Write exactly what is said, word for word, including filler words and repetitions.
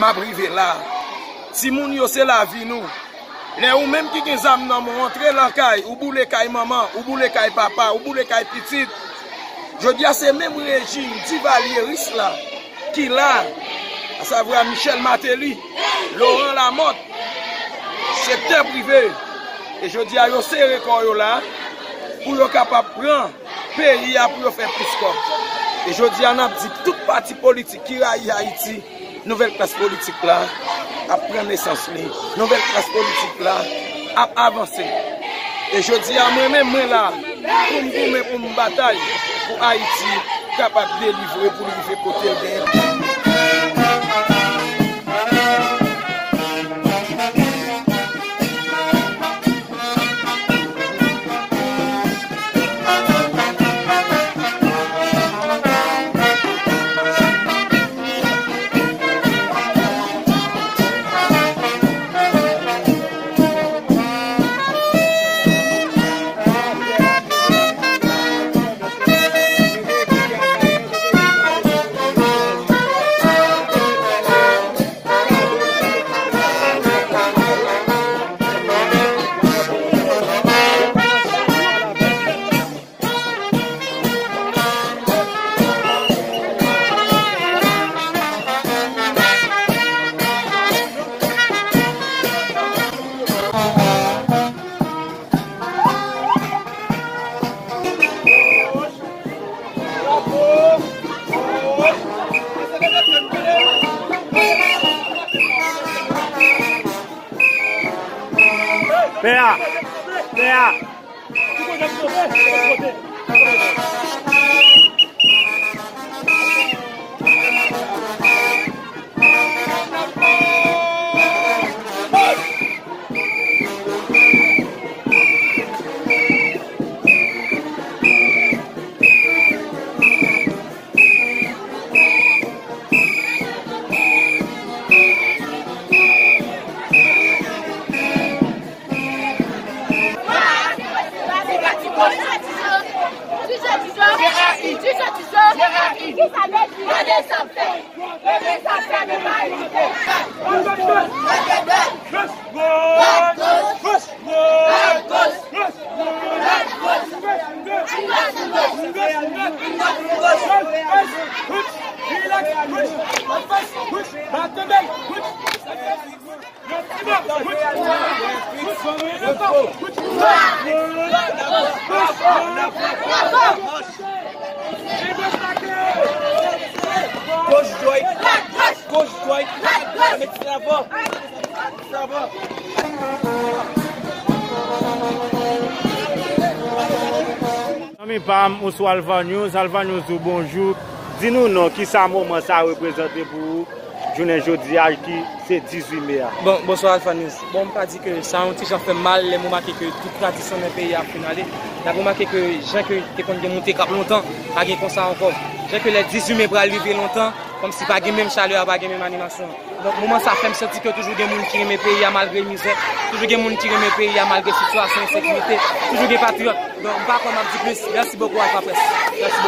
ap rive la. Timoun yo se lavi nou. Lè ou menm ki gen zam nan men w antre lan kay, ou boule kay manman, ou boule kay papa, ou boule kay pitit. Jodi a se menm rejim divalyeris la ki la, asavwa Michel Martelly, Laurent Lamothe, sektè prive. E jodi a yo sere kò yo la pou yo kapab pran peyi a pou yo fè plis kòb. E jodi a n ap di tout pati politik ki rayi Ayiti, nouvèl klas politik la ap pran nesans li, nouvèl klas politik la ap avanse. E jodi a mwen menm mwen la pou m goumen, pou m batay pou Ayiti kapab delivre, pou l rive kote l genyen. Pè a! Pè a! Goch, dwèt, goch, dwèt, met sa avan. Zanmi pa m, ou sou Alpha News. Alpha News di w bonjou. Di nou non, kisa moman sa reprezante pou ou jounen jodi a ki se dizuit me a? Bon, bonswa Alpha News. Bon, m pa di ke sa yon ti jan fè m mal lè m remake ke tout tradisyon nan peyi a ap fin ale. N ap remake ke jan ke te konn gen moute k ap lontan, pa gen konsa ankò. Jan ke lè dizuit me pral rive lontan, kòmsi pa gen menm chalè a, pa gen menm animasyon an. Donk, moman sa fè m santi ke toujou gen moun ki renmen peyi a malgre mizè, toujou gen moun ki renmen peyi a malgre sitiyasyon ensekirite, toujou gen patriyòt. Donk, m pa kwè m ap di plis. Mèsi bokou, Alpha Press. Mèsi.